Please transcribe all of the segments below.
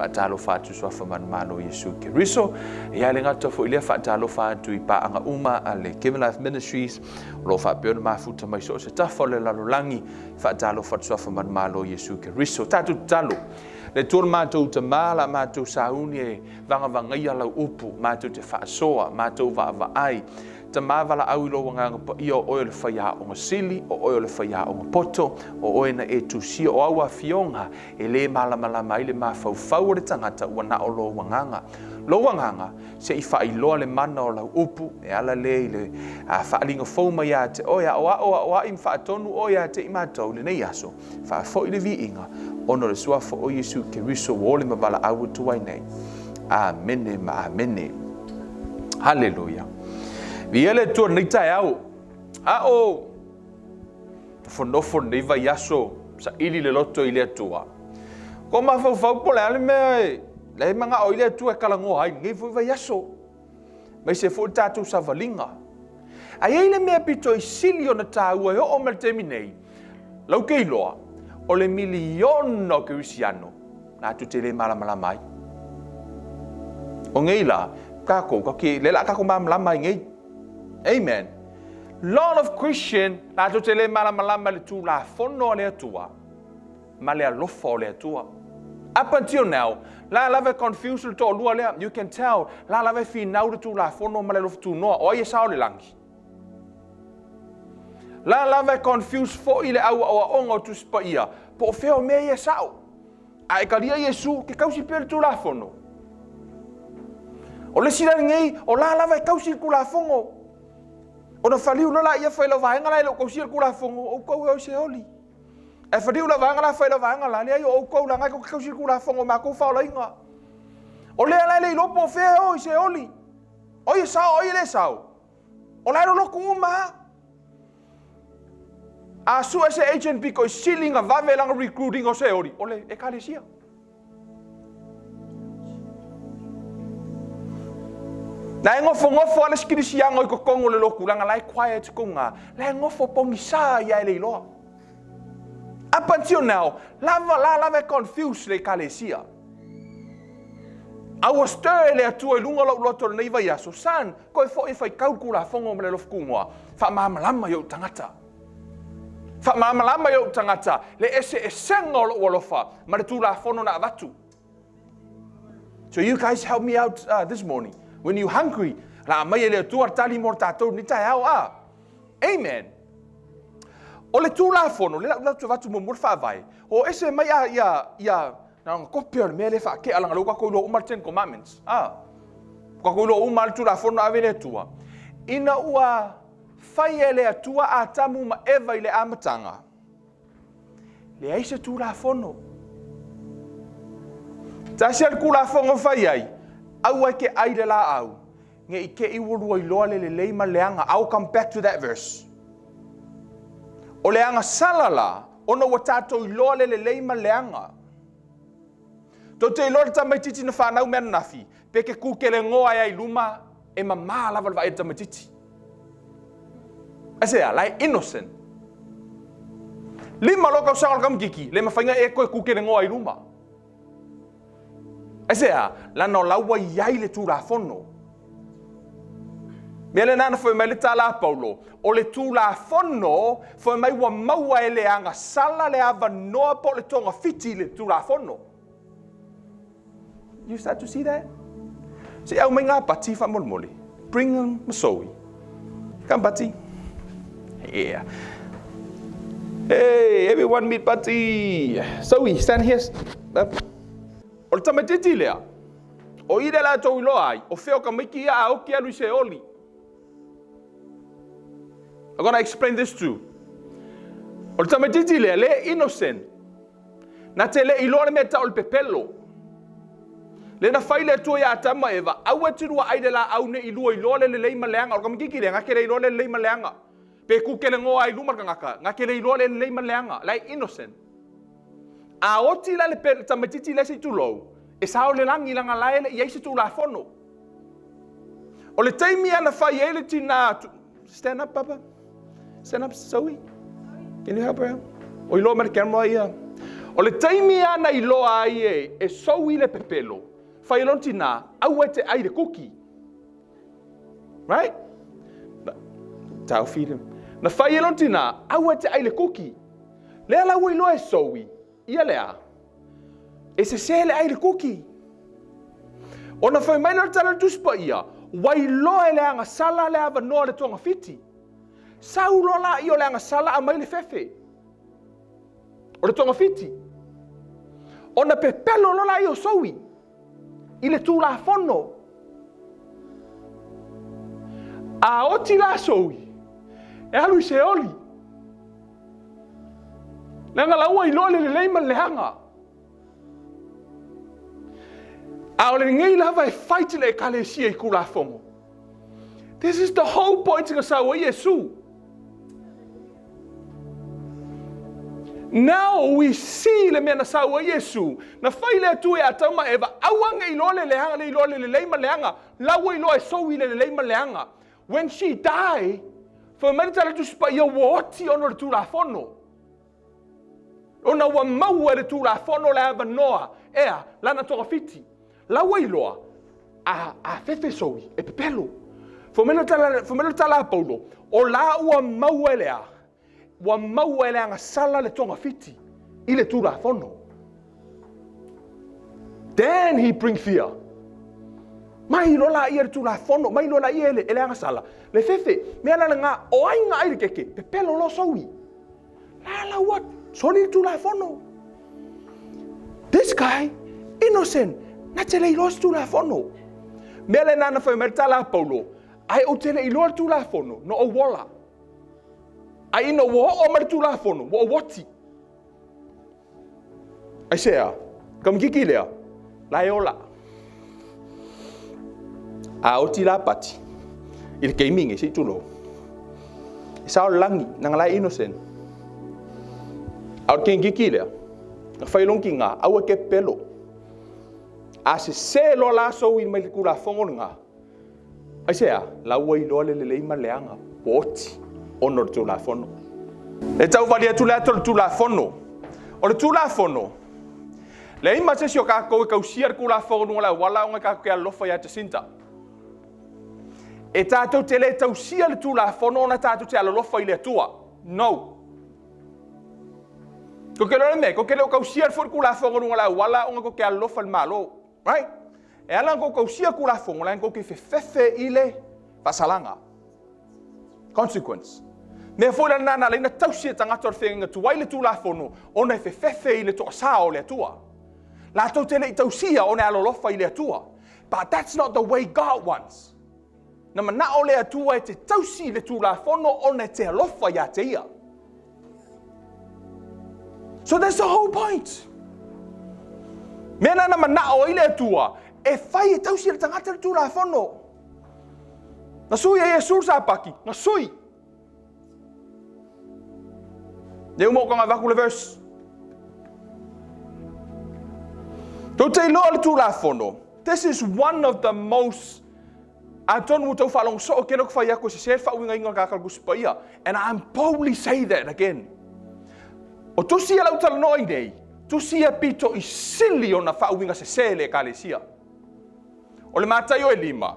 Faatalofa atu Suafa Manumalo o Iesu Keriso. Ia le gata foi lea faatalofa atu i paaga uma a le Given Life Ministries o lo o faapea ona mafuta mai so o se tafa o le lalolagi. Faatalofa atu Suafa Manumalo o Iesu Keriso. Tatou tatalo. Le Atua lo matou Tama, la matou sauni e vagavagaia lau upu, matou te faasoa, matou vaavaai. Tama valaau i lou Agaga Paia, o oe o le faiaoga sili, o oe o le faiaoga poto, o oe na e tusia, o au afioga e le malamalama ai le mafaufau o le tagata ua na o lou Agaga. Lou Agaga, se i faailoa le mana o lau upu, e ala lea i le faaaliga fou mai ia te oe, aoao, aoai ma faatonu oe ia te i matou i lenei aso, Faafoi le viiga ona o le Suafa o Iesu Keriso ua ole ma valaau atu ai nei. Amene ma amene. Haleluia. Viia le Atua lenei taeao. A o nofonofo lenei vaiaso saili le loto i le Atua. Ko mafaufau po o le a le mea e la e manao ai le Atua e talanoa ai lenei foi vaiaso. Aemaise foi le tatou savaliga. Ae i ai le mea pito i sili ona taua e oo mai le taimi nei, lau ke iloa, o le miliona o kerisiano latou te le malamalama ai. O nei la, tatou, tatou le la tatou malamalama ai nei. Amen. Lot of Christian latou te le malamalama i le Tulafono a le Atua. ma le alofa o le Atua. Up until now, la lava e confuse le toalua lea. You can tell, la lava e finau le Tulafono ma le alofa tunoa. O ai e sao le lagi? La lava e confuse foi le au aoaoga o Tusi Paia, po o fea o mea ia e sao. A e talia Iesu, ke tausi pea le Tulafono. O le isi la lenei, o la lava e tausi le Tulafono. Ona faliu loa laia fai lau vaega la e le o tausia le Tulafono, outou e o i Seoli. Ae faliu lau vaega la, fai lau vaega la, leai o outou leaga e tou te tausi le Tulafono o matou faaolaina. O lea la e le iloa po o fea e o i Seoli. O ai e sao, o ai e le sao. O la e lolotu uma lava. A sue se agent pito i sili na vave lana recruiting o Seoli, o le Ekalesia. La e nofonofo lava le isi kerisiano i totonu o le lotu, leaga la e quiet tonu la e nofo pogisa ia e le iloa. Up until now, lava la lava e confuse le ekalesia. A ua stir e le Atua i luga o lou loto i lenei vaiaso, son, toe foi e faitau le Tulafono ma le alofa tunoa, faamalamalama i ou tagata. Faamalamalama i ou tagata le eseesega o lou alofa ma le Tulafono na avatu. So you guys help me out this morning. When you hungry, la aumai e le Atua le tali mo le tatou lenei taeao. Ah. Amen. O le Tulafono, le lau atu avatu muamua le faavae, o ese mai a ia ia na ona kope o le mea le faakea langa lou tatou iloa uma le Ten Commandments. Ah. Tatou iloa uma le Tulafono na ave e le Atua. Ina ua fai e le Atua Atamu ma Eva i le amataga, leai se Tulafono. Tasi a le Tulafono fai ai, aua e te ai le laau, ne i te i ua lua iloa le lelei ma le leaga. I will come back to that verse. O le agasala la, ona ua tatou iloa le lelei ma le leaga. Tou te iloa le tamaitiiti na fanau mai ananafi, pe ke kukelegoa ai i luma, e mama lava le vaai a le tamaitiiti. Aisea? La e innocent. Lima loa tausaga o le tamaitiiti, le mafai ona e toe kukelegoa i luma. Aisea? Lana o la ua i ai le Tulafono. Mea lena na fai mai le tala a Paulo, o le Tulafono, fai mai ua maua e le agasala le avanoa po o le togafiti i le Tulafono. You start to see that? Se i aumai ngā pati faamolemole. Bring them masoui. Come pati. Yeah. Hey, everyone meet pati. Zoe, stand here. Up. O le tamaitiiti lea, o i lea latou iloa ai, o fea o tamaiti ia a oki alu i Seoli. I'm gonna explain this too. O le tamaitiiti lea, le innocent. Na te le iloa le mea tau o le pepelo. Le na fai le Atua ia Atamu ma Eva, aua e tilua ai le laau ne i lua iloa le lelei ma leaga. O le tamaitiiti lea, na te le iloa le lelei ma leaga. Pe kukelegoa ai luma le tagata, na te le iloa le lelei ma leaga. La e innocent. A oti la le tamaitiiti lea se i tulou, e sao le lagi leaga la e le i ai se Tulafono. O le taimi lava na fai ai le tina, stand up papa, stand up Zoe, can you help her out? O iloa mai le camera ia. O le taimi lava na iloa ai e, e soui le pepelo, fai e lona tinā, aua e te ai le kuki. Right? Na, taofi le. Na fai e lona tinā, aua e te ai le kuki. Lea la ua iloa e soui, ia le a? E sese le ai le kuki. Ona fai mai lea o le tala a le Tusi Paia, ua iloa e le agasala le avanoa o le togafiti. Sau loa laia o le agasala aumai le fefe o le togafiti. Ona pepelo loa laia o soui i le Tulafono. A oti la soui, e alu i Seoli. Leaga la ua iloa le lelei ma le leaga. A o lenei lava e fight le Ekalesia i Tulafono. This is the whole point na sau ai Iesu. Now we see le mea na sau ai Iesu, na fai le Atua ia Atamu ma Eva, aua ne i iloa le leaga, le iloa le lelei ma le leaga, la ua iloa e soui le lelei ma le leaga. When she die, fai mai le tala Tusi Paia ua oti ona o le Tulafono. Ona ua maua e le Tulafono le avanoa, ea, lana togafiti. La ua iloa, a, a fefe soui, e pepelo. Fai mai le tala, fai mai le tala a Paulo, o la ua maua e le a? Ua maua e le agasala le togafiti i le Tulafono. Then he bring fear. Mai loa laia le Tulafono, mai loa laia e le, e le agasala, le fefe. Mea la lena, o ai na ai le keke, pepelo loa soui. La la ua soli le Tulafono. This guy, innocent, na te le iloa se Tulafono. Mea lena na fai mai le tala a Paulo, ai ou te le iloa le Tulafono, na ou ola. Ai ina ua oo mai le Tulafono, ua ou oti. Aisea? Kamikiki lea, la e ola. A oti la pati, i le gaming e se i tulou. E sao le lagi, nanga la e innocent. A o le kengiki lea, na fai long ki ngā, aua ke pelo. A se se loa la sou i mai le kulafongo le ngā, Aisea? La ua iloa le lelei ma le leaga, ua oti ona o le Tulafono. E tau vali atu le ata o le Tulafono. O le Tulafono, leai ma se isi o kakou e tausia le Tulafono i luga o le auala ona tatou te alolofa ia Jacinta. E tatou te le tausia le Tulafono ona tatou te alolofa i le Atua. No. Tou te iloa le mea, tou te le o tausia foi le Tulafono i luga o le auala ona tou te alolofa i le Malo. Right? E ala ona tou tausia Tulafono, leaga tou te fefefe i le faasalaga. Consequence. Mea foi la lena na ala ai ona tausi e tagata o le feagaiga tuai le Tulafono, ona e fefefe i le toasa o le Atua. Latou te le i tausia ona e alolofa i le Atua. But that's not the way God wants. Na manao le Atua e te tausi i le Tulafono ona e te alofa iā te Ia. So that's the whole point. Mea na na manao ai le Atua e fai e tausi e le tagata le Tulafono. Na sui e Iesu le sapaki, na sui. Le uma o ka vaku le verse. Tou te iloa le Tulafono. This is one of the most Atonu ua tau faalogo soo kela ku fai aku e sese le faauigaina o le tagata o le Tusi Paia. And I'm boldly say that again. O tusi ia lau talanoa i nei, tusi ia pito i sili ona faauiga sese le Ekalesia. O le Mataio e lima,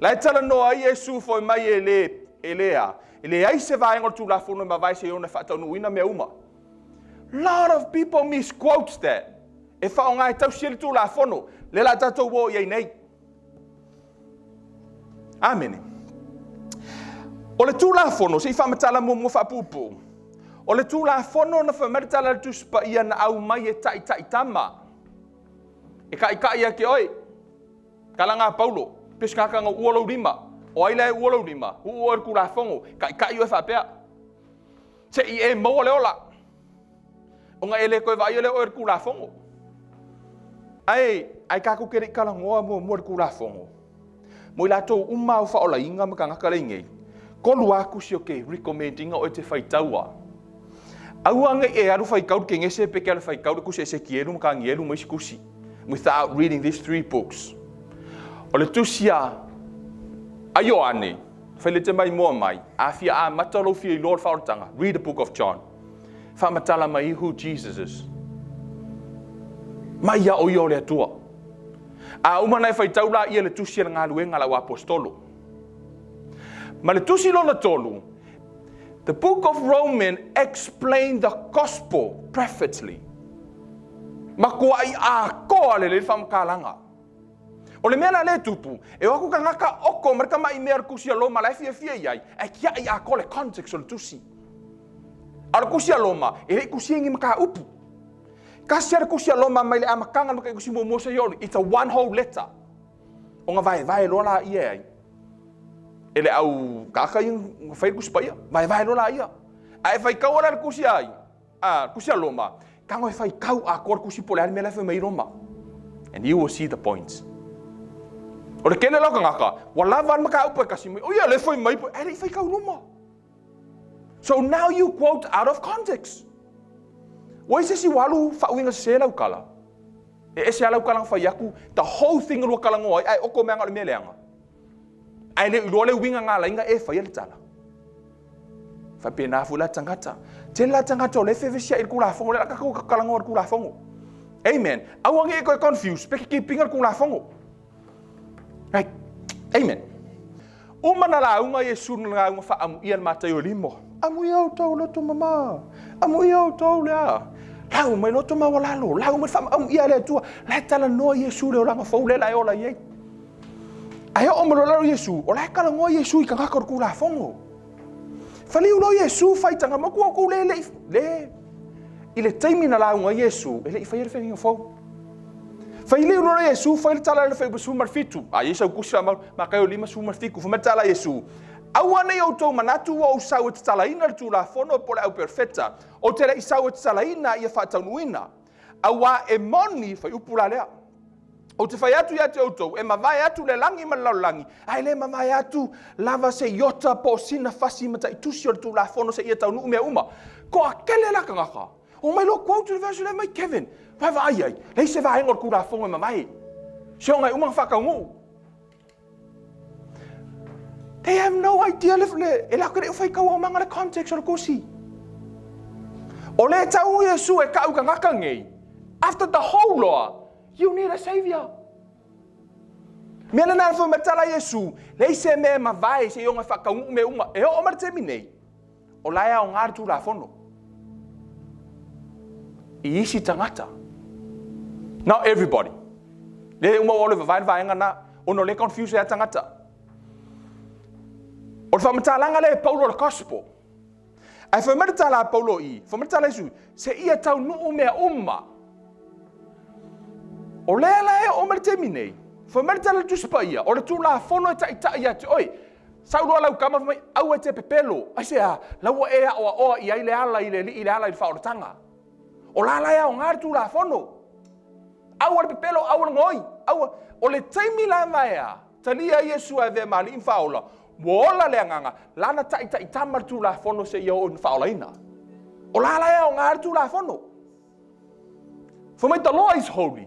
la e talanoa ai Iesu foi mai e le, e le a, e leai se vaega o le Tulafono e mavae se i ona e faataunuuina mea uma. Lot of people misquotes that. E faaaoga e tausi ai le Tulafono, lea la tatou o i ai nei. Amene. O le Tulafono, se i faamatala muamua faapuupuu. O le Tulafono na fai mai le tala a le Tusi Paia na aumai e taitaitama. E kaikai ia te oe. Tala na Paulo, pe se tagata na uua lou lima. O ai la e uua lou lima? Uu oe i le Tulafono, kaikai oe faapea. Se i e maua le ola. Ona e le toe vaaia lea o oe i le Tulafono. Ae, ae tatou te le i talanoa muamua i le Tulafono. Mo i latou uma au faaolaina ma tagata lea i nei, tolu lava tusi ou te recommend ina oe e te faitau a. Aua ne i e alu faitau le Kenese pe te alu faitau le tusi a Esekielu ma Tanielu ma isi tusi without reading these three books. O le tusi a a Ioane, fai le te mai moa mai, a fia amata lou fia iloa o le faaolataga, read the book of John. Faamatala mai who Jesus is. Mai ia o ia o le Atua. A uma ona e faitau laia le tusi a le galuega a le auaposetolo. Ma le tusi lona tolu, The book of Roman explain the gospel perfectly. Matuai atoa lelei le faamatalaga. O le mea la lea e tupu, e o atu tagata oko ma le tamai mea o le tusi a Roma la e fiafia i ai, ae tiai atoa le context o le tusi. A o le tusi a Roma, e le i tusia i ni mataupu. Tasi lava le tusi a Roma mai le amataga o le matautusi muamua seia oo i le, it's a one whole letter. Ona vaevae loa laia e ai? E le au tagata ia na fai le Tusi Paia, vaevae loa laia. A e faitaua la le tusi a ai? A, tusi a Roma, tago e faitau atoa le tusi po o le a le mea la e fai mai ai Roma. And you will see the points. O le tele la o tagata, ua lava le mataupu e tasi mai, o ia lea e fai mai, ae le i faitau luma. So now you quote out of context. Ua i se isi ua alu faauiga sese lau tala. E ese lava lau tala na fai atu, the whole thing lua talanoa ai, ae oto mea na o le mea leaga. Ae le iloa le uiga na ala ai na e faia le tala. Faapena foi la tagata. Tele la tagata o lea e fevesiai i le Tulafono, lea la tatou talanoa i le Tulafono. Amen. Aua ne i toe confuse pe keep ina le Tulafono. Right. Amen. Uma na lauga Iesu na lauga faaamuia le Mataio e lima. Amuia outou loto mama. Amuia outou le a. Lau mai loto maualalo. Lau mai faaamuia a le Atua. La e talanoa Iesu le olaga fou lea la e ola i ai. Ae oo mai loa lalo Iesu, o la e talanoa Iesu i tagata o le Tulafono. Faliu loa Iesu fai taga matua outou le le le i le taimi na lauga ai Iesu, e le i faia le feagaiga fou. Failiu loa Iesu fai le tala i le fuaiupu 17. A i ai sau tusi faamau, Mataio 5:17, fai mai le tala a Iesu, Aua ne i outou manatu ua ou sau e tatalaina le Tulafono po o le auperofeta, ou te le i sau e tatalaina ia faataunuuina. Auā e moni, fuaiupu la lea, Ou te fai atu ia te outou, e mavae atu le lagi ma le lalolagi, ae le mavae atu lava se iota po o sina fasi mataitusi o le Tulafono seia taunuu mea uma. Toatele la tagata. Omai loa quote le verse lea mai Kevin. Vaavaai ai, leai se vaega o le Tulafono e mavae. Seoga e uma ona faataunuu. They have no idea le, le, e latou te le o faitau aumaga le context o le tusi. O le tau Iesu e kau tagata nei, after the whole law, you need a savior. Mea lena e fai mai tala Iesu, leai se mea e mavae se ioga e faataunuu mea uma. E oo mai le taimi nei, O la e aoga le Tulafono i isi tagata. Not everybody. Le uma ua le vavae le vaega na, ona o lea confuse ai tagata. O le faamatalaga lea e Paulo o le gospel. Ae fai mai le tala a Paulo i, fai mai le tala a Iesu, seia taunuu mea uma. O lea la e oo mai le taimi nei, fai mai le tala a le Tusi Paia, o le Tulafono e taitai ia te oe. Sau loa lau tama fai mai, aua e te pepelo. Aisea? La ua e aoaoa i ai le ala i le Alii i le ala i le faaolataga. O la la e aoga le Tulafono. Aua le pepelo, aua le gaoi. Aua. O le taimi lava e a, talia ai Iesu e avea ma Alii ma Faaola, ua ola le agaga, lana taitaitama le Tulafono seia oo ina faaolaina. O la la e aoga le Tulafono. Fai mai, the law is holy.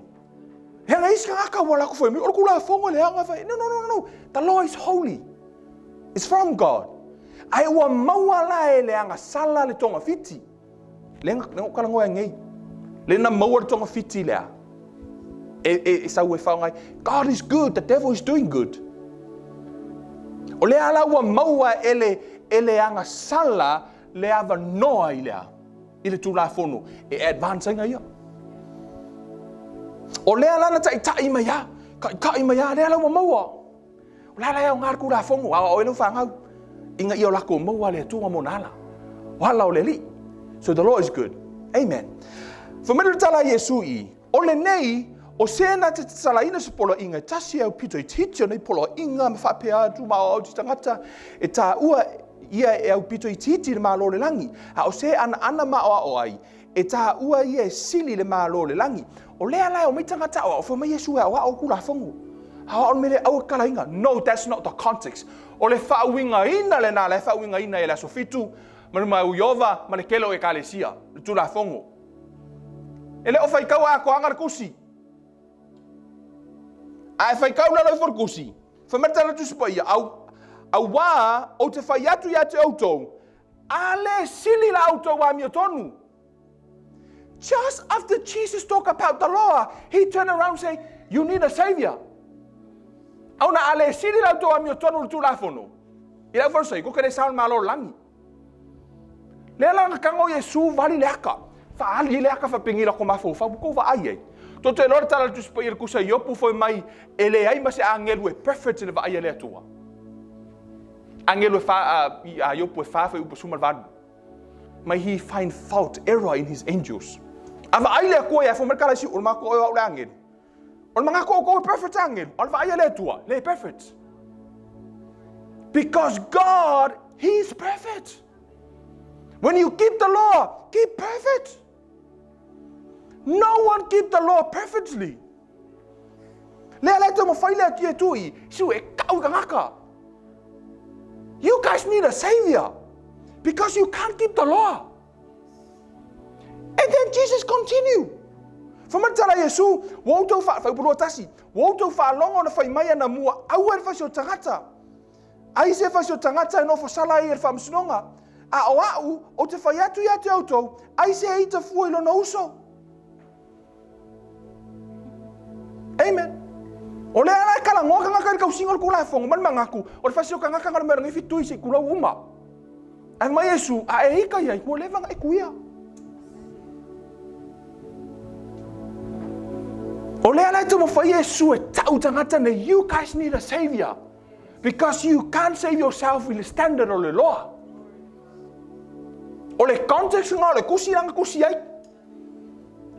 He aga isi tagata ua latou fai mai, o le Tulafono e leaga fai. No, no, no, no, the law is holy. It's from God. Ae ua maua la e le agasala le togafiti. Le na ou talanoa ai nei. Le na maua le togafiti lea. E, e, e sau e faoga ai. God is good, the devil is doing good. O lea la ua maua e le, e le agasala le avanoa i lea. i le Tulafono e advance ai ia. O lea la na taitai mai a, taitai mai a, lea la ua maua. O la la e aoga le Tulafono, aoao ai lau fanau, ina ia o latou maua le Atua ma ona ala. O ala o le Alii. So the law is good. Amen. Fai mai le tala a Iesu i, o lenei, o se na te tatalaina se poloaiga e tasi au pito itiiti o nei poloaiga ma faapea atu ma aoao i tagata e taua ia e aupito itiiti i le Malo o le lagi, a o se anaana maoaʻo ai, e taua ia e sili i le Malo o le lagi. O lea la e omai tagata aoao, fai mai Iesu e aoao Tulafono. Aoao le mea lea, aua kalaina. No, that's not the context. O le faauigaina lena la e faauigaina e le Aso Fitu, ma le mau Iova, ma le tele o Ekalesia, le Tulafono. E le o faitau atoaga le tusi. A e faitau lalo ifo le tusi, Fai mai le tala Tusi Paia, au, auā ou te fai atu ia te outou, a le sili la outou amiotonu. Just after Jesus talk about the law, he turn around and say, you need a savior. Auna a le sili la outou amiotonu i le Tulafono, i le aufarisai, ko ke le sao le Malo o le lagi. Lea la na tago Iesu vali le aka, faaali ai le aka faapegila ko mafaufau, ua tou vaai ai. Tou te iloa le tala a le Tusi Paia i le tusa Iopu fai mai e leai ma se agelu e perfect i le vaai a le Atua. Agelu e fa, a Iopu e fa fuaiupu 18. May he find fault, error in his angels. A vaai le Atua ia fai mai le tala i siu, o le matou o au le agelu. O le manatu o outou e perfect agelu, a o le vaai a le Atua, le perfect. Because God, He is perfect. When you keep the law, keep perfect. No one keep the law perfectly. Lea la e taumafai le Atua e tui, siu e kau i kangaka. You guys need a savior because you can't keep the law. And then Jesus continue. Fai mai le tala a Iesu, Ua outou wha, whaiupu 21, ua outou whaalogo na whai mai ana mua, aua e le fasi o tagata. Ai se fasi o tagata e nofo sala ai e le faamasinoga. A o a'u, ou te fai atu ia te outou, ai se e ita fua i lona uso. Amen. O lea la e kalagoa kangaka i le kausiga o le Tulafono ma le manatu, o le fasi o tagata na o le mea o le ngefi tui se i tulou uma. Ae mai Iesu, a e ita i ai, ua leva ona e tuia. O lea la e taumafai Iesu e tau tagata nei, you guys need a savior. Because you can't save yourself i le standard o le law. O le context nga o le kusi langa kusi ai.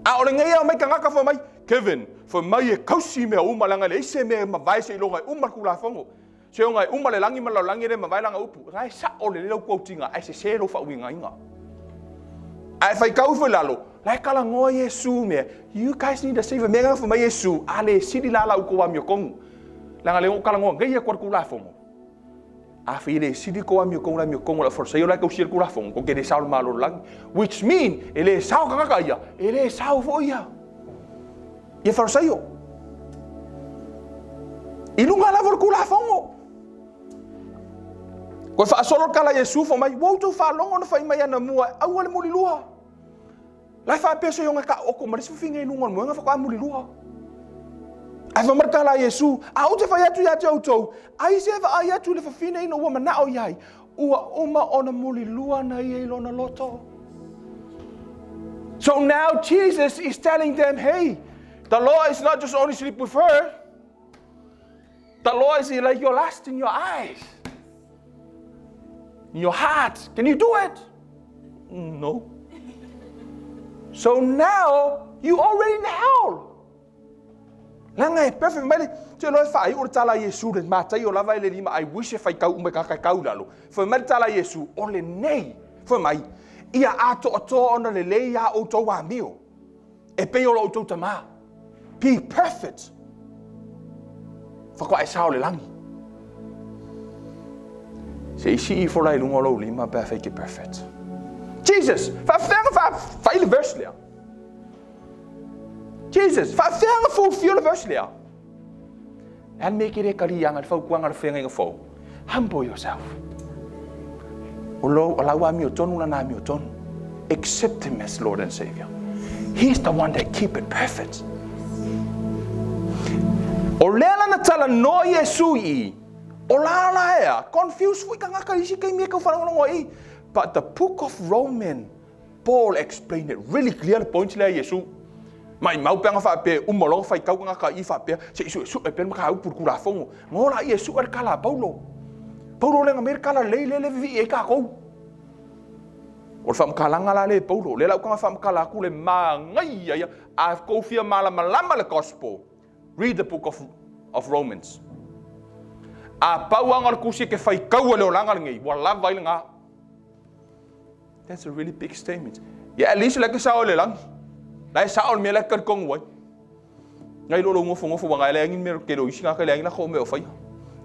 A o lenei ao mai kangaka fai mai, Kevin, fai mai e kausi mea uma langa le ise mea mavae se iloga e uma le Tulafono. Se ona e uma le lagi ma le lalolagi e le mavae lana upu. La e sa'o lelei lau quote-iga, ae sese lou faauigaina. A e faitau ifo i lalo, la e talanoa Iesu mea, you guys need a savior. Mea na fai mai Iesu, a le sili la la outou amiotonu. Leaga lea na ou talanoa nei atu a le Tulafono. Afai e le sili kou amiotonu le amiotonu a le Aufarisaio la e tausia le Tulafono, tou te le sao i le Malo o le lagi. Which mean, e le sao tagata ia, e le sao foi ia. Ia Farisaio. I luga lava o le Tulafono. Koe faasolo le tala a Iesu fai mai, ua outou faalogo na fai mai anamua e aua le mulilua. La e faapea se iona taoto ma le isi fafine i luga o le moega faatoa mulilua. Ae fai mai le tala a Iesu, a ou te fai atu ia te outou, ai se vaai atu i le fafine ina ua manao i ai, ua uma ona mulilua na ia i lona loto. So now Jesus is telling them, hey, the law is not just only sleep with her. The law is like your lust in your eyes, in your heart. Can you do it? No. So now you already in hell. Leaga e perfect mai le te loa e faaiu le tala a Iesu le Mataio lava e le lima I wish e faitau uma i tagata e tau i lalo. Fai mai le tala a Iesu, o lenei, fai mai, ia atoatoa ona lelei a outou amio, e pei o lo outou Tama. Be perfect. Faatoa e sao le lagi. Se i sii ifo la i luga o lou lima pe afai e te perfect. Jesus, faafefea ona fai le verse lea? Jesus, faafefea ona fulfill le verse lea? Le a le mea e te le taliaga i le fautuaga a le feagaiga fou? Humble yourself. O lou, o lau amiotonu lana amiotonu. Accept him as Lord and Savior. He's the one that keep it perfect. O lea lana talanoa Iesu i i, o la la ea, confuse foi tagata i isi taimi e tau faalogologo ai i. But the book of Roman Paul explain it really clear le point lea Iesu. Maimau pe ana faapea e uma loa ona faitau tagata i faapea se i suesue pea le mataupu i le Tulafono. Ngo la ia e sue le tala a Paulo. Paulo lea na mea le tala lelei lea le vivii ai tatou. O le faamatalaga la lea e Paulo, lea la ua taga faamatala atu le manaia ia, a tou fia malamalama le gospel, read the book of, of Romans. A pau lava na o le tusi e te faitaua i le olaga lenei, ua lava ai lena. That's a really big statement. Ia at least la ke sao le lagi. La e sao le mea la e talitonu ai. Ngai lo lo nofonofo ua ngai le angi mea ke lo isi ngā ka le angi la ko mea o whaia.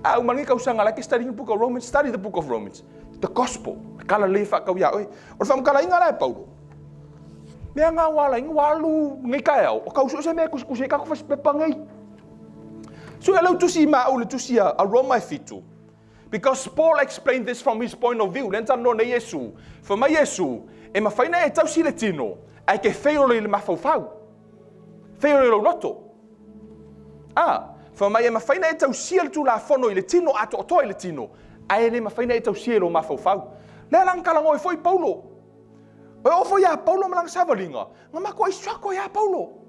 A uma lenei tausaga la ke study the book of Romans, study the book of Romans. The gospel, kala le whakau ia oe. O le whamukalainga la e Paulo. Mea ngā wala inga walu ngai kaeao, o kau se mea kusikusi e kako whasipepa ngai. So e lau tusi ma au le tusi a Roma e fitu. Because Paul explained this from his point of view, lea na talanoa nei Iesu, fai mai Iesu, e mafai ona e tausi le tino, Ae ke fail i le mafaufau. Fail i lou loto. A, fai mai e mafai na e tausia le Tulafono i le tino atoatoa i le tino, ae le mafai na e tausia i lou mafaufau. Lea la na talanoa ai foi Paulo. E oo foi ia Paulo ma lana savaliga, na matuai struggle ai lava Paulo.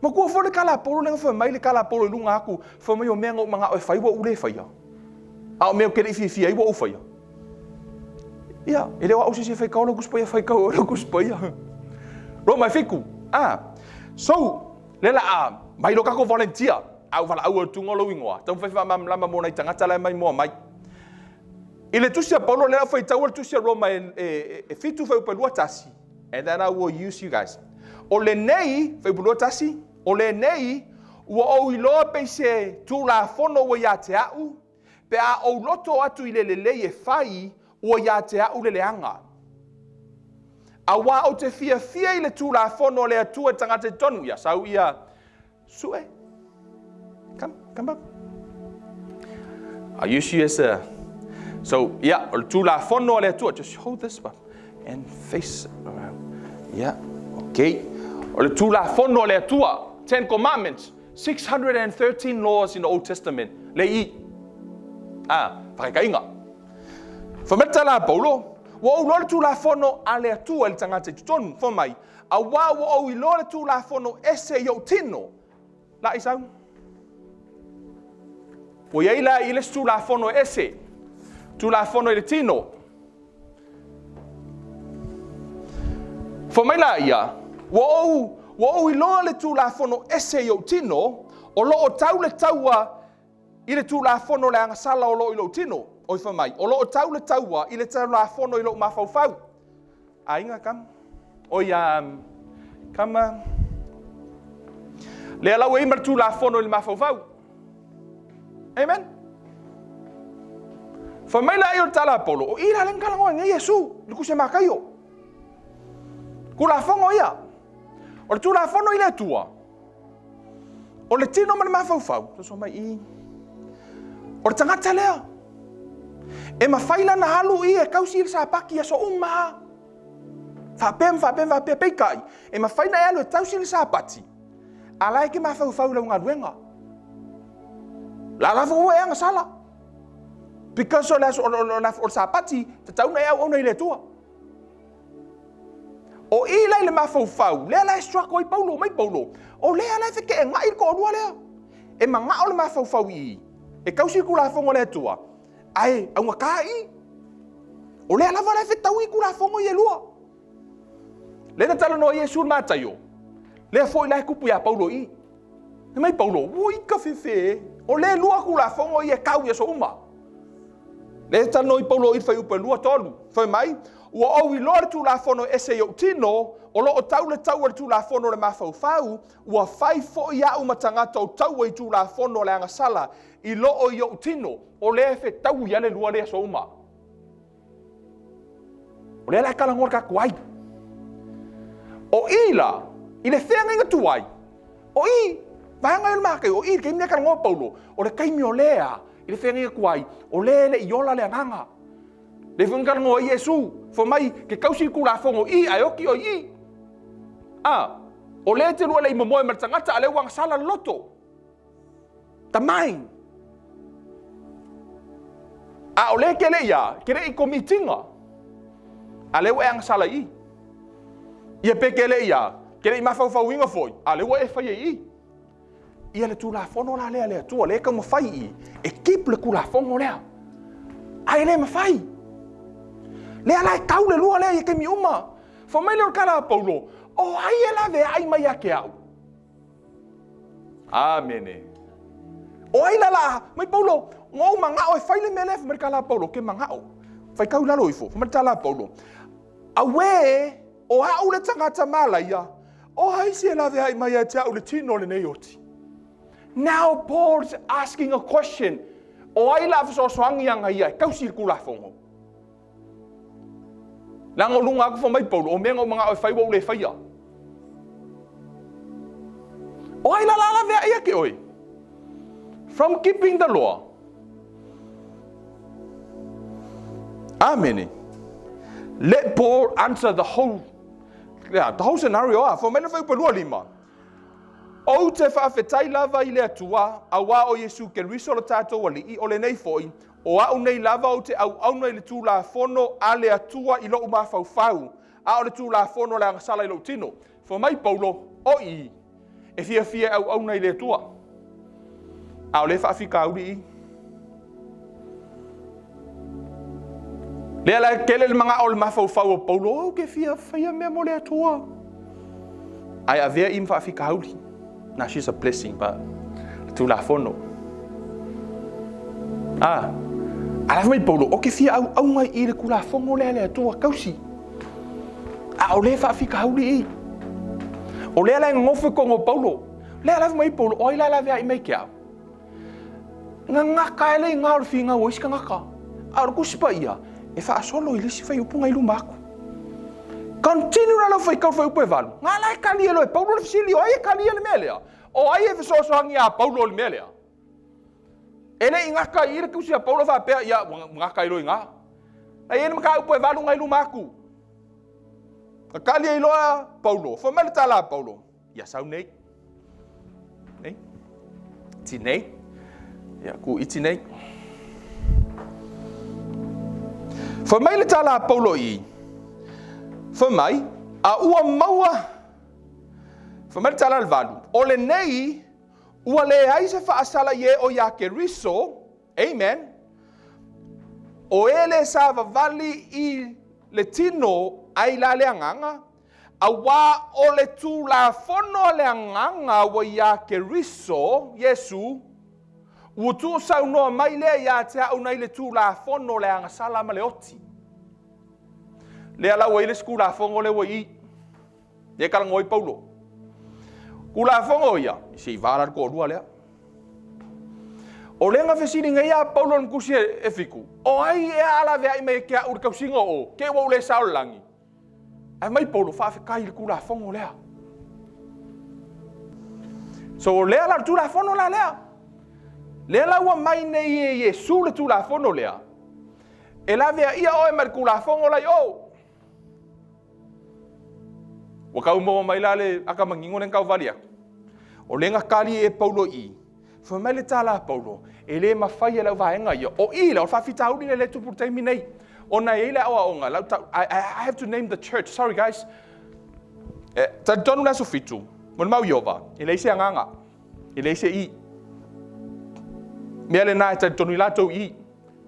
Matua foi le tala a Paulo lea na fai mai le tala a Paulo i luga atu, fai mai o mea na ou manao e fai ua ou le faia. A o mea ou te le i fiafia ai ua ou faia. Ia, e le o au se isi e faitau lau Tusi Paia, faitau oe lau Tusi Paia. Roma e 7. Ah, so, lea la a mai lo tatou volunteer, a ou valaau atu lou igoa, taumafai faamalamalama mo nai tagata la e maimoa mai. I le tusi a Paulo lea faitau le tusi a Roma e 7 fuaiupu e 21, and then I will use you guys. O lenei, fuaiupu 21, o lenei, ua ou iloa pei se tulafono ua ia te au, pe a ou loto atu i le lelei e fai, ua ia te au le leaga. Aua ou te fiafia i le tulafono a le Atua i tagata i totonu, ia sau ia Sue. Come, come up. I use you as a... So, yeah, o le tulafono a le Atua. Just hold this one and face around. Yeah, okay. O le tulafono a le Atua. Ten Commandments. 613 laws in the Old Testament. Le i. Ah, whakaikaiga. Fai mai le tala a Paulo, ua ou iloa le tulafono a le Atua i le tagata i totonu. Fai mai, Aua ua ou iloa le Tulafono ese i ou tino. La Isau. Ua i ai la i le isi Tulafono e ese. Tulafono i le tino. Fai mai la ia, ua ou, ua ou iloa le Tulafono ese i ou tino, o lo o tau le taua i le Tulafono le agasala o lo o i lou tino. Oi fai mai, o lo o tau le taua i le Tulafono i lou mafaufau. Aiga, come. Oi, come. Lea la ua i ma le Tulafono i le mafaufau. Amen. Fai mai la ia o le tala a Paulo, o i la le talanoa ai nei Iesu, le tusi a Mataio. Tulafono ia. O le Tulafono i le Atua, O le tino ma le mafaufau, soso mai i. O le tagata lea, e mafai lana alu i e tausi i le sapati i aso uma lava. Faapea ma faapea ma faapea, peitai, e mafai ona e alu e tausi le sapati, a la e te mafaufau i lau galuega. La la foi ua e agasala. Because o le, aso, o le, o le, o le sapati, tatau ona e auauna i le Atua. O i la i le mafaufau, lea la e struggle ai Paulo, mai Paulo, o lea la e feteenai le toalua lea. E manao le mafaufau i i, e tausi le Tulafono a le Atua, ae augata i i. O lea lava la e fetaui Tulafono ia e lua. Lea na talanoa ai Iesu i le Mataio, lea foi la e tupu ia Paulo i i. Fai mai Paulo, ui ka fefe, o lea e lua Tulafono ia e kau i aso uma. Lea e talanoa i Paulo i le fuaiupu e 2, 3. Fai mai, ua ou iloa le Tulafono e ese i ou tino, o lo o tau le tau a le Tulafono o le mafaufau, ua fai foi au ma tagata o taua i Tulafono o le agasala i loo i ou tino, o lea e fetaui lava le lua lea aso uma. O lea la e talanoa le tatou ai. O i la, i le feagaiga tuai, o i, vaega ia o le Mataio, o i le taimi lea e talanoa Paulo, o le taimi o lea, i le feagaiga tuai, o lea e le i ola le agaga. Lea foi na talanoa ai Iesu, fai mai, ke tausi le Tulafono i, ae oti oe i. A, o lea e te lua le i momoe ma le tagata, a lea ua agasala le loto. The mind. A o lea ke le ia, ke le i komitinga. A lea ua e agasala i i. Ia pe ke le ia, ke le i mafaufauina foi, a lea ua e faia i i. Ia le Tulafono la lea a le Atua, lea e taumafai i i, e keep le Tulafono lea. Ae le mafai. Lea la e tau le lua lea i taimi uma. Fai mai lea o le tala a Paulo, o ai e laveai mai ia te au? Amene. O ai la la, mai Paulo, ua ou manao e fai le mea lea, fai mai le tala a Paulo, ke manao. Faitau i lalo ifo, fai mai le tala a Paulo, Auē, o au le tagata malaia, o ai se e laveai mai ia te au le tino o lenei oti? Now Paul is asking a question, o ai la fesoasoani ana ia e tausi le Tulafono? Leaga o luga atu fai mai Paulo, o mea na ou manao e fai ua ou le faia. O ai la la laveai ia te oe? From keeping the law. Amene. Let Paul answer the whole. yeah, the whole scenario ah, fai mai le fuaiupu e 25. Ou te faafetai lava i le Atua, auā o Iesu Keriso lo tatou Alii, o lenei foi, o a'u nei lava ou te auauna i le Tulafono a le Atua i lo'u mafaufau, a o le Tulafono a le agasala i lou tino. Fai mai Paulo, o i, e fiafia e auauna i le Atua, a o lea e faafitauli i. Lea la e tele le manao o le mafaufau o Paulo, ou te fia faia mea mo le Atua. Ae avea i ma faafitauli. Now she's a blessing, but le Tulafono. Ah, a la mai Paulo, o ke fia auauna i le Tulafono lea le Atua tausi. A o lea faafitauli i. O lea la e nofo i totonu o Paulo. Lea la mai Paulo, o ai la la vea i mai ke au. Gagata ai le iga o le finau o isi tagata, a o le Tusi Paia e faasolo i le isi fuaiupu na i luma atu. Continue la lau faitau fuaiupu e 8, na la e tali e loa e Paulo le fesili, o ai e talia le mea lea? O ai e fesoasoani iā Paulo i le mea lea? E le i gata i i le tusi a Paulo faapea, ia, ua gata ai loa i ina. Na i ai le mataupu e 8 na i luma atu. Na tali ai loa Paulo, fai mai le tala a Paulo, Ia sau nei. Nei. Ti nei. Ia ku iti nei. Fai mai le tala a Paulo i. Fai mai, a ua maua. Fai mai le tala a le 8. O lenei, ua leai se faasala i e o iā Keriso, amen, o e le savavali i le tino ai la le agaga, Auā o le Tulafono a le Agaga ua iā Keriso, Iesu, ua tuusaunoa mai lea ia te a'u nai le Tulafono o le agasala ma le oti. Lea la ua i ai le isi Tulafono lea ua i i, lea e talanoa ai Paulo. Tulafono ia, se i va la le toalua lea. O lea na fesili nei ia Paulo i le tusi e 7, o ai ea a laveai mai e te a'u i le tausiga o o, te i ua ou le sao i le lagi? Ae mai Paulo, faafetai i le Tulafono lea. So o lea la, le Tulafono la lea. Lea la ua mai nei e Iesu le Tulafono lea, e laveaia oe mai le Tulafono la i o. Ua tau maua mai la le ata manino lea na tau vali atu. O lea na tali e Paulo i i, Fai mai le tala a Paulo, e le mafai e lau vaega ia. O i lea, o le faafitauli lea e tupu i le taimi nei. Ona e i ai le aoaoga, lau tau, I have to name the church, sorry guys. E, talitonu le aso 7, molimau Ieova, e leai se agaga, e leai se i. Mea lena e talitonu i latou i.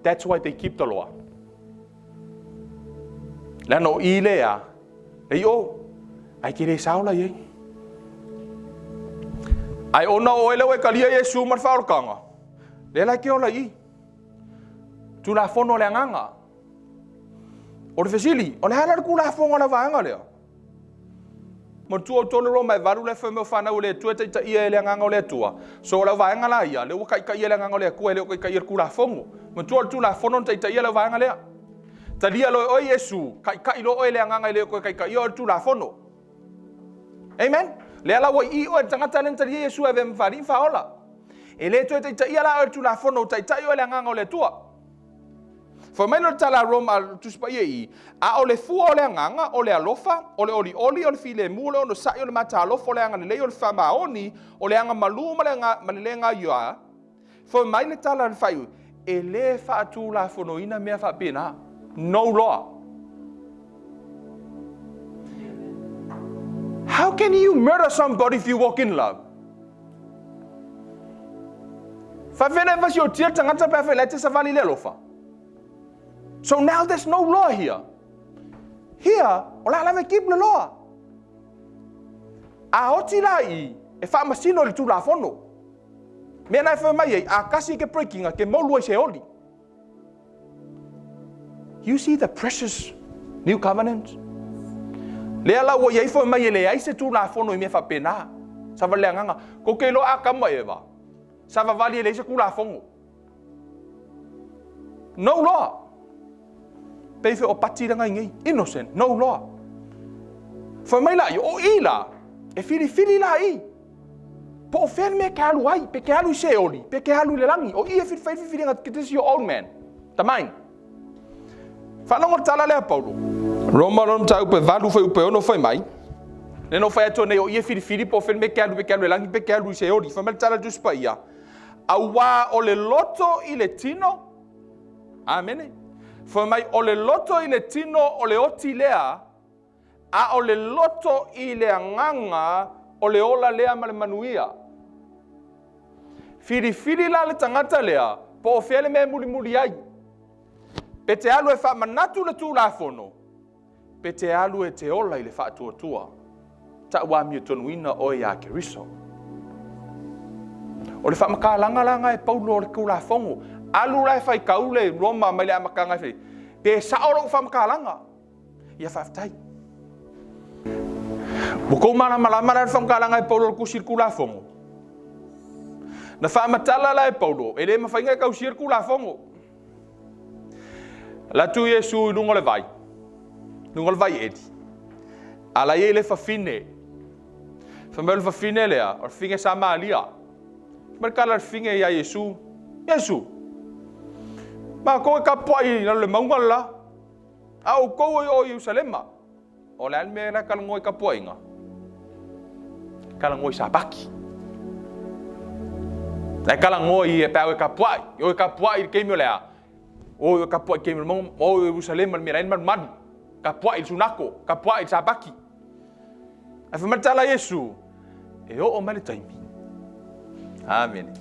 That's why they keep the law. Leaga o i lea, e i o, ai ke le sao la i ai. Ai ona o oe lea ua e talia Iesu ma le faaolataga, lea la e ke ola i i. Tulafono o le agaga. O le fesili, o le a la le Tulafono a la vaega lea? Manatua outou le Roma e 8 lea fai mai o fanau a le Atua e taitaia e le Agaga o le Atua. So o lau vaega la ia, lea ua taitaia e le Agaga o le Atua e le o taitaia e le Tulafono. Manatua o le Tulafono na taitaia lau vaega lea. Talia loa e oe Iesu, taitai loa oe e le Agaga e le o toe taitaia oe e le Tulafono. Amen? Lea la ua i i oe le tagata lea na talia Iesu e avea ma Faalii ma Faaola. E le toe taitaia la oe e le Tulafono, ua taitai oe e le Agaga o le Atua. Fai mai le tala a Roma a le Tusi Paia i, A o le fua o le agaga, o le alofa, o le olioli, o le filemu, o le onosai, o le matalofa, o le agalelei, o le faamaoni, o le agamalu ma le, ma le le gaioa. Fai mai le tala a le faaiu, e le faatulafonoina mea faapena. No law. How can you murder somebody if you walk in love? Faafeana e vasiotia le tagata pe a fai la e te savali i le alofa. So now there's no law here. Here, o la lava e keep le law. A oti la i, e faamasino i le Tulafono. Mea na e fai mai ai, a kasi ke breakinga, ke maulu ai se oli. You see the precious new covenant? Lea la ua i ai foi mai e leai se Tulafono i mea faapena. Savali le agaga. Kou te iloa Atamu ma Eva, savavali e leai se Tulafono. No law. Pei foi o pati lea ngai nei. Innocent, no law. Fai mai la ia, o i la, e filifili la i. Po o fea le mea e ke alu ai, pe ke alu i Seoli, pe ke alu i le lagi. O i e fai filifiliga, this is your own man, the mind. Faalogo le tala lea a Paulo. Roma lona mataupu e 8 fuaiupu e 6 fai mai. Lea na ou fai atu nei, o i e filifili po o fea le mea e te alu, pe te alu i le lagi pe te alu i Seoli. Fai mai le tala a le Tusi Paia, Auā o le loto i le tino, Amene. Fai mai o le loto i le tino o le oti lea, a o le loto i le agaga o le ola lea ma le manuia. Filifili la le tagata lea po o fea le mea e mulimuli ai. Pe te alu e faamanatu le Tulafono, pe te alu e te ola i le faatuatua, ta'u amiotonuina oe iā Keriso. O le faamatalaga la na e Paulo o le Tulafono, alu la e faitau le Roma mai le amataga e fai, pe sa'o lo'u faamatalaga. Ia faafetai. Ua tou malamalama la le faamatalaga e Paulo o le tusi i le Tulafono? Na faamatala la e Paulo, e le mafai ona e tausia le Tulafono. Alu atu Iesu i luga o le vai, luga o le vai eli, a la i ai le fafine. Fai mai o le fafine lea, o le fafine Samalia. Fai mai le tala a le fafine ia Iesu, Iesu, matou e tapuai i lalo o le mauga le la, a o outou e o i Ierusalema. O le a le mea la e talanoa i tapuaiga? Talanoa i Sapati. La e talanoa i pe a e tapuai. O e tapuai i le taimi o le a? O e tapuai i le taimi o le mauga, o i Ierusalema i le mea la e i ai le malumalu. Tapuai i le sunako, tapuai i le Sapati. Ae fai mai le tala a Iesu, e oo mai le taimi. Amene.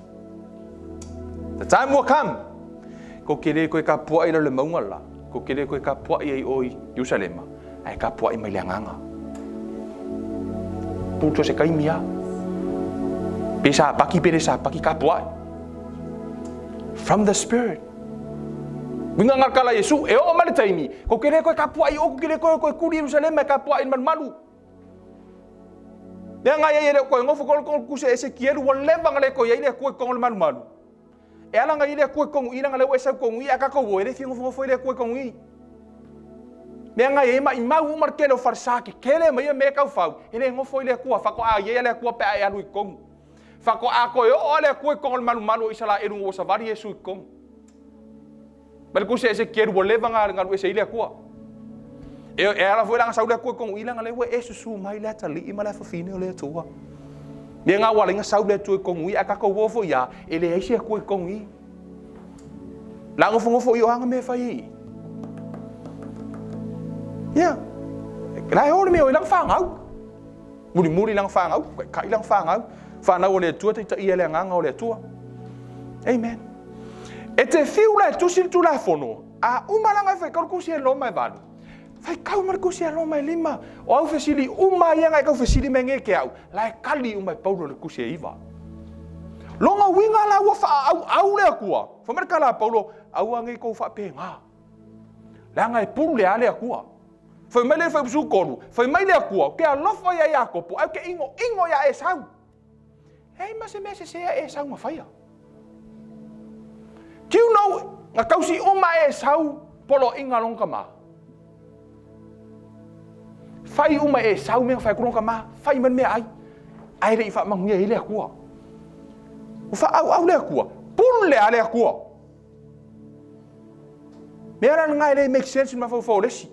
The time will come. Kou te le koe kapuaʻi i lalo le mauga la. Kou te le koe kapuaʻi ai o i Ierusalema. Ae kapuaʻi mai le agaga. Puto se taimi a. Pe sapaki pe le sapaki kapuaʻi. From the Spirit. Uiga ngalakala Iesu, e oo mai le taimi, kou te le koe kapuaʻi o, kou te le koe koe kuli Ierusalema e kapuaʻi i le malumalu. Mea ngai ai e le o koe nofo kolo kolo kuse Esekielu ua leva na le koe ai le Atua i totonu o le malumalu. E ala ngai le Atua i totonu i langa lea ua e sau totonu i a tatou o e le fia nofonofo i le Atua i totonu i. Mea ngai ai maimau uma le tele o falesa kekele ma ia mea e taufau e le nofo i le Atua faatoa i ai a le Atua pe a e alu i totonu. Faatoa toe oo a le Atua i totonu o le malumalu o Isaraelu ua savali Iesu i totonu. Mai le tusi a Esekielu ua leva na alu ese ai le Atua. E, e ala foi la na sau le Atua i totonu i leaga lea ua e susu mai le atalii ma le afafine o le Atua. Mea na ua ala ai na sau le Atua i totonu i, ae tatou o foi a, e leai se Atua i totonu i. La nofonofo i o aga mea e fai ai i. Ia, la e o le mea o i lana fanau. Mulimuli lana fanau, taitai lana fanau, fanau a le Atua, taitaia e le Agaga o le Atua. Amen. E te fiu la e tusi le Tulafono, a uma lana e faitau le tusi e Roma e valu, faitau ma le tusi a Roma e lima. O au fesili uma ia na e tau fesili mai nei ke au, la e kali uma e Paulo le tusi e iva. Lona uiga la ua faaauau le Atua. Fai mai le tala a Paulo, aua nei tou faapena. Leaga e pule a le Atua. Fai mai le fuaiupu 13, Fai mai le Atua, Ou te alofa iā Iakopo, ae ou te inoino iā Esau. Leai ma se mea sese a Esau na faia. Do you know, na tausi uma e Esau poloaiga a lona tama. Fai uma e Esau mea na fai atu lona tama, fai mai le meaai, ae le i faamanuia ai le Atua. Ua faaauau le Atua, pule a le Atua. Mea la lena e le make sense i le mafaufau o le isi.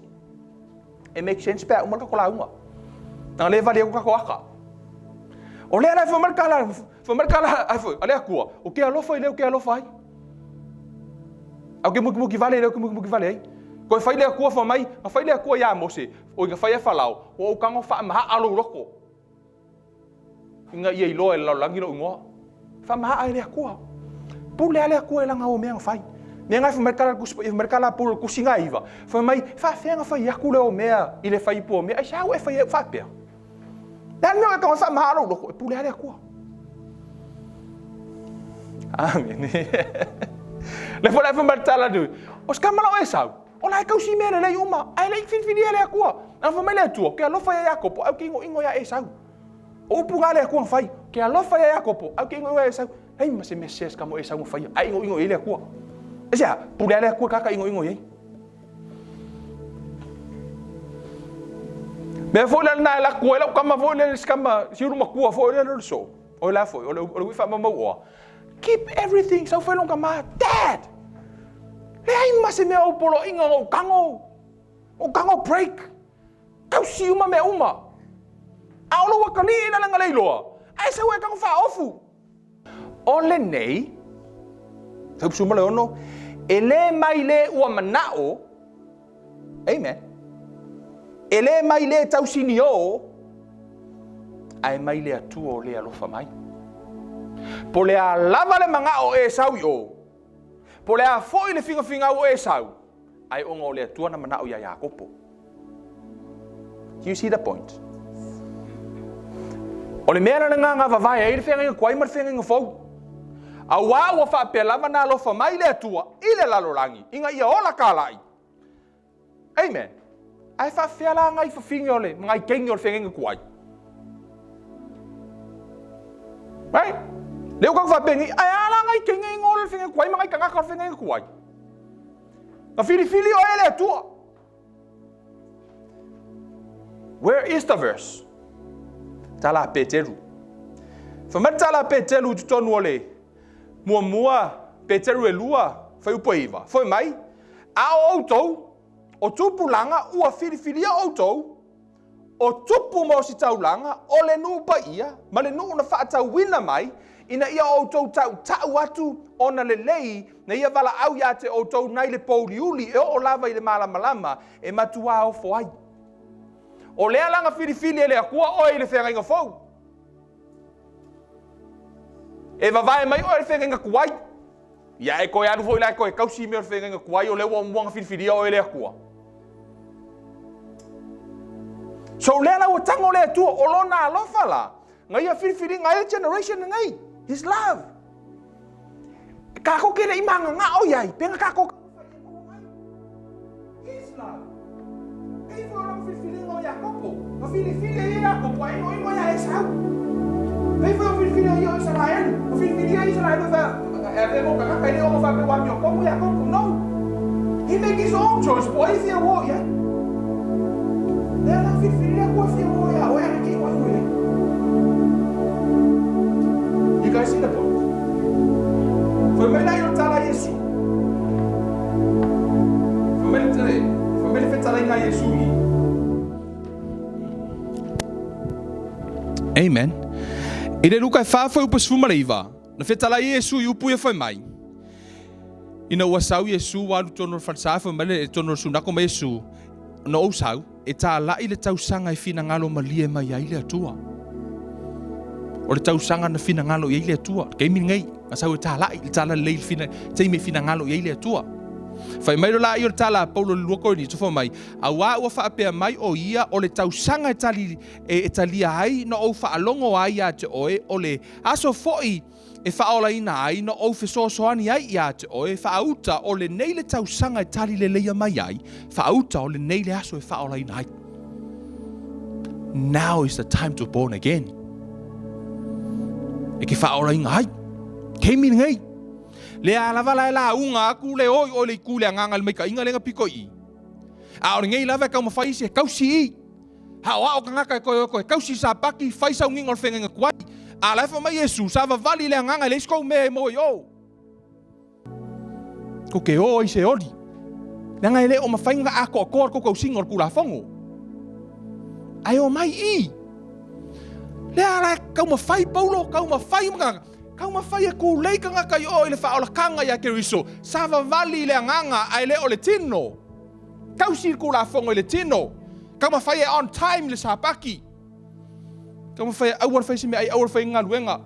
E make sense pe a uma le tatou lauga. Leaga lea e vali atu tatou aka. O lea la e fai mai le tala, fai mai le tala a le Atua, ou te alofa i le ou te alofa ai. Ae ou te mukimuki vale i le ou te mukimuki vale ai. Toe fai le Atua fai mai, na fai le Atua iā Mose, oi na fai e Falao, ua ou tago faamahaa lou loto. Ina ia iloa e le lalolagi lou igoa. Faamahaa e le Atua. Pule lava le Atua i lana o mea na fai. Mea na fai mai le tala a le Tusi Paia, fai mai le tala a Paulo i le tusiga e iva, fai mai, e faafefea na fai atu lea o mea i le fai ipu o mea, aisea ua e fai ai faapea? Le a le mea ua e tago ai faamahaa lou loto, e pule lava le Atua. Amene. Le foi la fai mai le tala a o se tama la o Esau, O la e tausi mea lelei uma, ae le i filifilia e le Atua. Na fai mai le Atua, Ke alofa ia Iakopo, ae ou te inoino ia Esau. O upu na a le Atua na fai, Ke alofa ia Iakopo, ae ou te inoino ia Esau. Leai ma se mea sese ka mo Esau na faia, ae inoino i ai le Atua. Aisea? Pule a le Atua i ka ka inoino i ai. Mea foi la lena e lako ai lau tama foi lele, si tama, si ulu matua foi lele o le soo. O la foi, o le ui faamaumau oa. Keep everything, sau fai lona tama, Dad! Leai ma se mea ou poloaiga na ou tago, ou tago break. Tausi uma mea uma. A o lou atalii la na leiloa, ae sau e tago faaofu. O lenei, fuaiupu 16, e le mai le ua manao, amen, e le mai le tausiniō, ae mai le Atua o le alofa mai. Po o le a lava le manao o Esau i o, po o le a foi le figafigau o Esau, ae ona o le Atua na manao iā Iakopo. Do you see the point? O le mea la lena na vavae ai le feagaiga tuai ma le feagaiga fou. Auā ua faapea lava na alofa mai le Atua i le lalolagi ina ia ola tāla'i. Amen. Ae faafefea la nai fafine o le, nai teine o le feagaiga tuai? Right? Lea ua tatou faapea nei, ae a la nai teine i o le feagaiga tuai ma nai tagata o le feagaiga tuai? Na filifili oe e le Atua. Where is the verse? Tala a Peteru. Fai mai le tala a Peteru i totonu o le muamua Peteru e lua, fuaiupu e iva. Fai mai, a o outou, o tupulaga ua filifilia outou, O tupu ma ositaulaga, o le nuu paia, ma le nuu na faatauina mai, ina ia outou tautau atu ona lelei na ia valaau ia te outou nai le pouliuli e oo lava i le malamalama e matuā ofo ai. O lea la na filifili e le Atua oe i le feagaiga fou. E vavae mai oe i le feagaiga tuai. Ia e toe alu foi la e toe tausi mea o le feagaiga tuai o lea ua mua ona filifilia oe e le Atua. So lea la ua tago le Atua o lona alofa la na ia filifiliga ai le generation lenei. His love. Kākou ke le i magagao iai, pe na kākou His love. Pei foi o lana filifiliga o Iakopo. Na filifili e ia Iakopo ae inoino ia Esau. Pei foi o filifiliga ia o Isaraelu. Na filifilia e Isaraelu e e avea mo tagata e le ona faapea ua amiotonu Iakopo. No. He make his own choice po o ai e fia uo i ai. Lea la filifili le Atua e fia uo ia oe ae te inoino i ai. You guys see the point? Fai mai la i o tala Iesu. Fai mai le, fai mai le fetalaiga a Iesu i. Amen. I le Luka e wha fuaiupu 19, na fetalai Iesu i upu ia fai mai. Ina ua sau Iesu ua alu tonu o le falesa, fai mai le tonu o le sunako mai Iesu, na ou sau, E tālaʻi le tausaga e finagalo malie mai ai le Atua. O le tausaga na finagalo i ai le Atua. Le taimi lenei, na sau e tālaʻi le talalelei i le fina, taimi e finagalo i ai le Atua. Fai mai lo laia o le tala a Paulo i le lua Korinito, fai mai, Auā ua faapea mai o ia, o le tausaga e, tali, e, e talia ai na ou faalogo ai iā te oe, o le aso foi e faaolaina ai na ou fesoasoani ai iā te oe, faauta o lenei le tausaga e tali leleia mai ai, faauta o lenei le aso e faaolaina ai. Now is the time to born again. E ke faaolaina ai. Keimi lenei. Le a lava la e lauga aku le oi oi le itu le agaga le maikaʻiga le na pito i. A o lenei lava e taumafai isi e tausi i. Aoao tagata e toe o toe tausi sapati, fai sauniga o le feagaiga tuai. A la e fai mai Iesu, savavali i le agaga e leai se tou mea e maua i o. Tou te o ai se oli. Leaga e le o mafai ona atoatoa le tou tausiga o le Tulafono. Ae omai i. Lea la e taumafai Paulo, taumafai ma tagata, taumafai e tulei tagata i o i le faaolataga ia Keriso, savavali i le agaga ae le o le tino. Tausi le Tulafono i le tino. Taumafai e on time le Sapati. Taumafai e aua le fai se meaai, aua le fai galuega.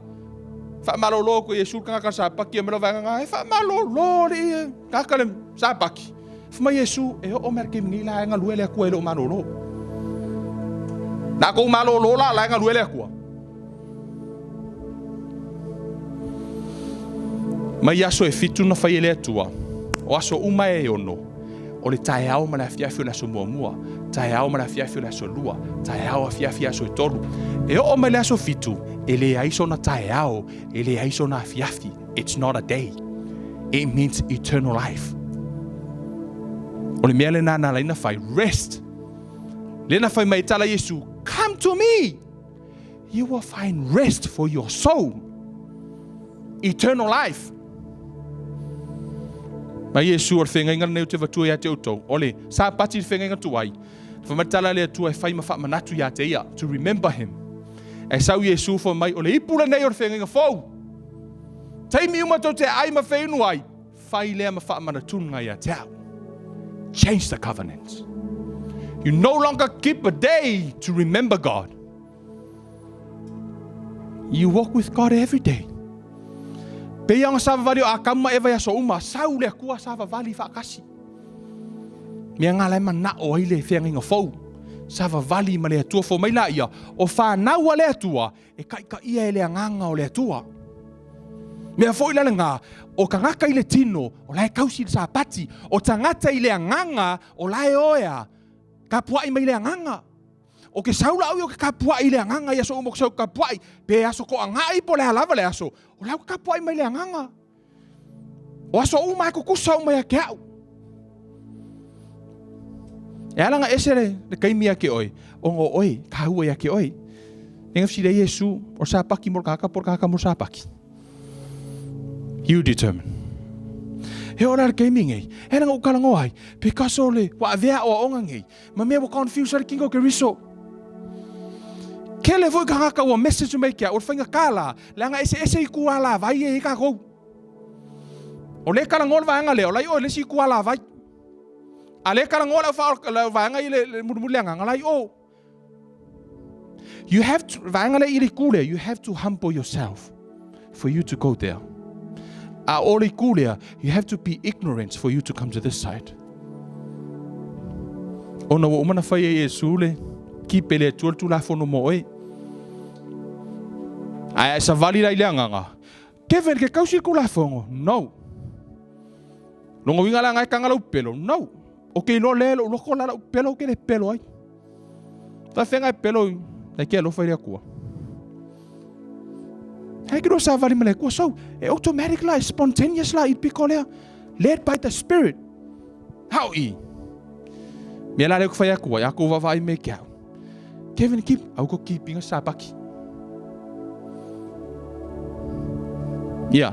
Faamalolo atu e Iesu le tagata Sapati e mai vaega na, e faamalolo le ia tagata le Sapati. Fai mai Iesu, e oo mai le taimi nei la e galue le Atua e le o malolo. Na tou malolo la la e galue le Atua. Mai aso e fitu na fai e le Atua, o aso uma e ono, o le taeao ma le afiafi o le aso muamua, taeao ma le afiafi o le aso lua, taeao afiafi aso e tolu. E oo mai le aso fitu, e leai sona taeao, e leai sona afiafi. It's not a day. It means eternal life. O le mea lena na ala ai na fai, rest. Lea na fai mai e tala Iesu, come to me. You will find rest for your soul. Eternal life. Mai Iesu o le feagaiga lenei ou te avatua ia te outou. O le Sapati le feagaiga tuai. Fai mai le tala a le Atua e fai ma faamanatu ia te ia. To remember him. Ae sau Iesu fai mai, o le ipu lenei o le feagaiga fou. Taimi uma tou te aai ma feinu ai, fai lea ma faamanatuga ia te au. Change the covenant. You no longer keep a day to remember God. You walk with God every day. Pei ona savavali o Akamu ma Eva i aso uma, sau le Atua savavali faatasi. Mea nga la e manao ai le feagaiga fou. Savavali ma le Atua fou mai laia, o fanau a le Atua, e taitaia e le Agaga o le Atua. Mea foi la lena, o tagata i le tino, o la e tausi i le Sapati. O tagata i le Agaga, o la e o e a? Tapuai mai le Agaga. O ke sau la au ia o ke tapuai i le Agaga i aso uma o ke sau tapuai, pe aso toagai po o le a lava le aso, o la e tapuai mai le Agaga. O aso uma e tutusa uma ia te au. E ala ona ese le, le taimi ia te oe, ona o oe, taua ia te oe. E nga fesili ai Iesu, o le Sapati mo le tagata po o le tagata mo le Sapati. You determine. E oo la le taimi nei, e ala ona ou talanoa ai, because o le, ua avea aoaoga nei, ma mea ua confuse ai le kinga o Keriso. Kele foi tagata ua message mai ke au, o le faigata la, leaga eseese itu alavai e i ai tatou. O lea e talanoa le vaega lea, o la e i o i le isi itu alavai. A lea e talanoa le au le vaega i le mulimuli le agaga, la e i o. You have to, vaega lea i le itu lea, you have to humble yourself for you to go there. A o le itu lea, you have to be ignorant for you to come to this side. Ona ua uma na fai e Iesu le kipe le Atua le tulafono mo oe. Ae a e savali la i le agaga, Kevin, ke kausi le tulafono? No. Lona uiga la nga e taga lau pelo? No. O ke iloa lea e lou loko la lau pelo ou te le pelo ai. Faafeaga e pelo e ke alofa i le Atua. Hai ke savali ma le Atua. So, e automatic la, e spontaneous la i piko lea. Led by the Spirit. How i? Mea la lea ku whai aku ai, ako vaavaai me ke au. Kevin keep, au ko keepinga sapaki. Ia.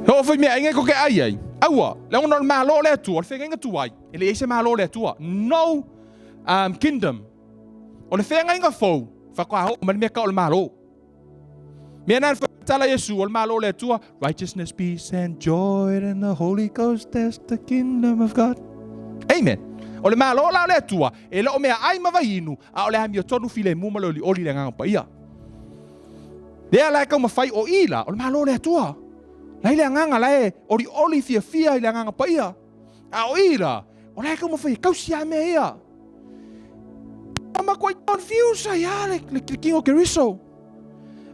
He o whai mea ai ko ke ai ai. Aua, le ona o le malo le Atua, le whengainga tuai. E le se malo le Atua. No kingdom. O le whengainga fou, whakaho ma le mea ka o le malo. Mea na whakatala Iesu, o le malo o le Atua, righteousness, peace and joy in the Holy Ghost, that's the kingdom of God. Amen. O le malo la o le Atua, e le o mea ai ma vaiinu, a o le amiotonu filemu ma le olioli le Agaga Paia. Lea la e taumafai o i la, o le malo o le Atua. La i le agaga la e olioli fiafia i le Agaga Paia. A o i la, o la e taumafai e tausi a mea ia. Ua matuai confuse ai lava le, le, le King o Keriso.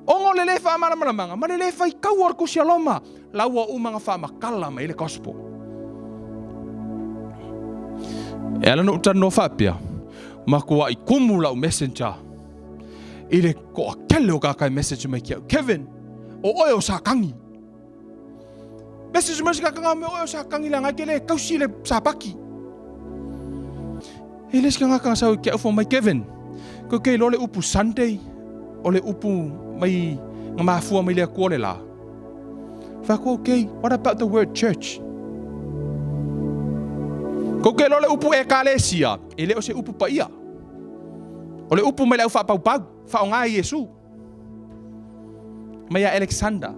Ona o le le faamalamalamaga ma le le faitaua o le Tusi a Roma, la ua uma ona faamatala mai ai le Gospel. E ala ona ou talanoa faapea, matuai kumu lau messenger i le toatele o tagata e message mai ki au, Kevin, o oe o Satani. Message mai se tagata me oe o Satani leaga e te le tausi le Sapati. E le se tagata sau i ke au mai Kevin. Ko ke iloa le upu Sunday o le upu mai nga mafua mai le Atua le la. Fai atu, okay, what about the word church? Ko ke iloa le upu ekalesia, e le o se upu paia. O le upu mai le au whaapaupau, whaonga e Iesu. Mai a Alexander,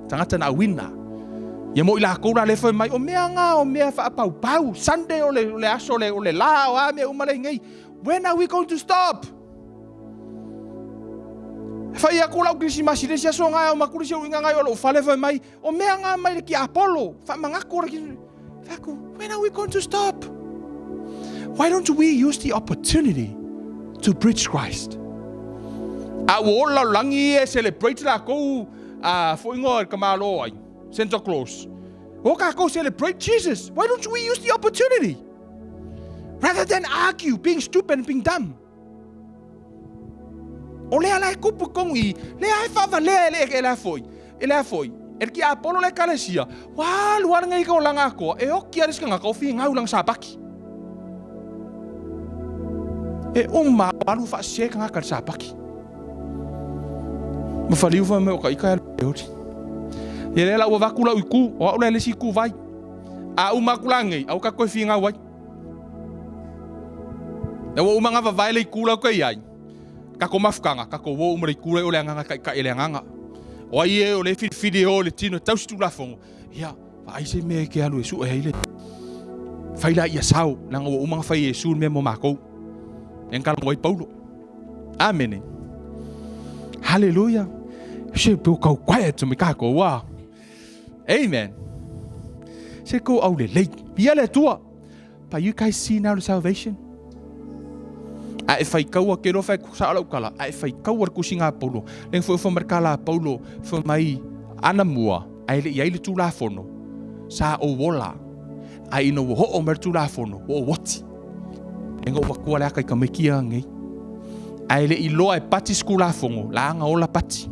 tagata na auina. Ia mo i lakou la le fai mai, o mea nga, o mea whaapaupau, Sunday o le, o le aso, o le, o le la, o a mea uma lei nei. When are we going to stop? Fai aku lau Krisimasi le isi aso ngai o makuli si uinga ngai o lou fale fai mai, o mea nga mai le ki Apollo, whaamangako le ki... Fai aku, when are we going to stop? Why don't we use the opportunity to preach Christ? A ua ola lalolagi e celebrate lakou a foiga o ka malo ai, Santa Claus. O kakou celebrate Jesus. Why don't we use the opportunity? Rather than argue, being stupid and being dumb. O lea la e kupu tonu i, lea e faavalea e le, e le foi, e le foi. E le ki Apolo le ekalesia, ua alu lava lenei ka olaga atoa, e oki lava le isi tagata o finau i lana sapaki. E uma alu faasese tagata i le sapaki. Ma faliu fai mai o ka ika e alu e oli. Ia lea la ua avatu lau itu, o au lea le isi itu vai. A uma atu la nei, aua ka toe finau ai. Ua uma ona vavae le itu la ou te i ai. Takou mafutaga, tatou o uma i le itu lea o le agaga taitai e le agaga. O ai e o lea e filifili e o i le tino e tausi Tulafono, ia, vaai se mea e te alu e sue ai le fai la ia sao, leaga ua uma ona fai e Iesu le mea mo matou. Lea na talanoa ai Paulo. Amene. Haleluia. Se pe kau quiet me kākou a. Amen. Se kou au lelei. Ia le Atua. But you guys see now the salvation? A e faitaua ke loa fai sa lau kala, a e faitaua le tusiga a Paulo. Lea foi fai mai le tala a Paulo, fai mai anamua, ae le i ai le Tulafono, sa ou ola, ae ina ua oo mai le Tulafono, ua ou oti. Lea na ou avatua le ata i tamaiti ia nei. Ae le i iloa e Pati se Tulafono, la na ola Pati.